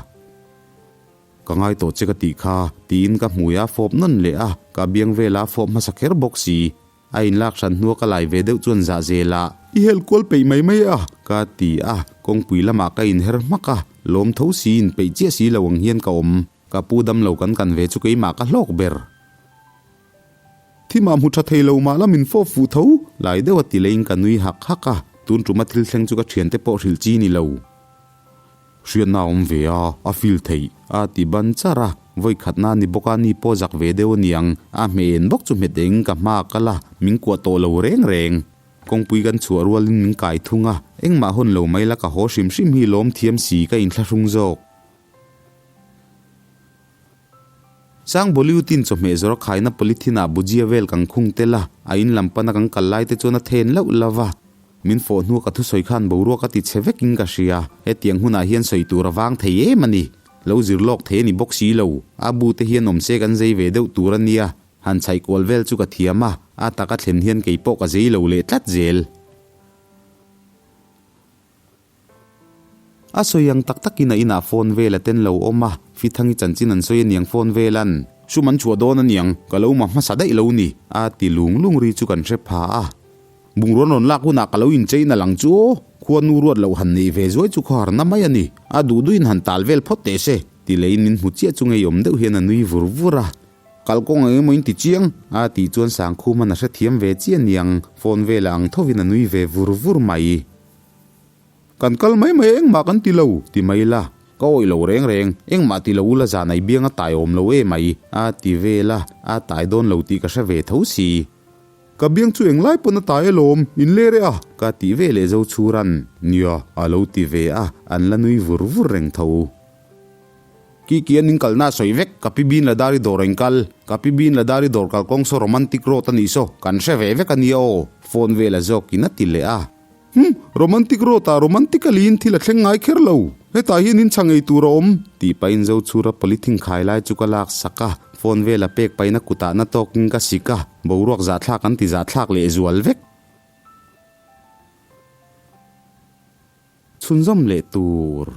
Ka ngai tawh che ka tih kha, tiin ka hmui a fawp nawn leh a, ka biang vela a fawp hmasa kher bawk si. A inlak hran hnua ka lai ve deuh chuan zah zel a. I helh kual peih mai mai a, ka ti a, kawngpui lamah ka inher hmak a, lawm tho si inpeih chiah si lo ang hian ka awm. Ka pu damlo kan kan ve chu keimah ka hlawk ber. Thimah hmu tha thei lo mah la min fawp fuh tho. Lai deuha ti leiin ka nui hak hak a, tun tuma thil thleng chu ka thiante pawh hrilh chi ni lo. Hriatna a awm ve a, a feel theih a ti ban char a, vawi khatna ni bawk a ni pawh zak ve deuh aniang, a hmeh en bawk chu hmet eng ka hma a kal a, min kuah tawh lo reng reng. Kawngpui kan chhuah rualin min kai thung a, engmah hawn lo mai la ka haw hrim hrim hi lawm thiam si ka inthlahrung zawk. Sang Bollywood-in chawhmeh zawr a khaina polythene-ah bujia vel kan khung tel a, a in lam pana kan kal lai te chuan a then lauh lauh a. Min fawh hnua ka thusawi khan boruak a ti chhe vekin ka hria. Hetiang hunah hian sawi tur a vang thei em a ni. Lo zir lawk thei a ni bawk si lo. A bu te hian awm se kan zei ve deuh tur a nia. Han chhaih kual vel chu ka thiam a, a taka thlen hian kei pawh ka zei lo leh tlat zel. A sawi ang tak takin a inah phone vel a ten lo awm a, Fithangi chanchin an sawi aniang phone velan. Sum an chhuah dawn aniang, ka lo ma hmasa daih lo ni, a ti lung lung ri chu kan hre pha a. Bungrawn rawn lak hunah ka lo inchein a lang chu aw, khua nu ruat loh han neih ve zuai chu khawharna mai a ni, a duh duhin han tal vel phawt teh se, ti leiin min hmu chiah chu ngeiawm deuh hian a nui vur vur a. Kalkawng eng emaw in ti chiang? a tih chuan Sangkhuman a hrethiam ve chiah aniang, phone velah ang thovin a nui ve vur vur mai. Kan kal mai mai engmah kan ti lo, ti mai la, ka awih lo reng reng, engmah ti lo ula zan ai biang a tai awm lo e mai, a ti vel a, a tai dawn lo tih ka hre ve tho si. Ka biang chu englai pawn a tai alawm, in ler e a. Ka ti ve leh zo chhuran, nia, a lo ti ve a, an la nui vur vur reng tho. Ki kian in kalna a sawi vek, ka pi bin ladari dawr a in kal, ka pi bin ladari dawr kalkawng saw romantic road a nih saw, kan hre ve vek a nia aw, phone vel a zawkin a ti leh a. Hum, romantic road ah romantically in thil a thleng ngai kher lo, hetah hian in chhang ei tur a awm. Tih pahin Zochhura polythene khai lai chu ka lak sak a, phone vel a pek pahin a kutah na tawkin ka sik a, boruak zahthlak an ti zahthlak leh zual vek. Chhunzawm leh tur.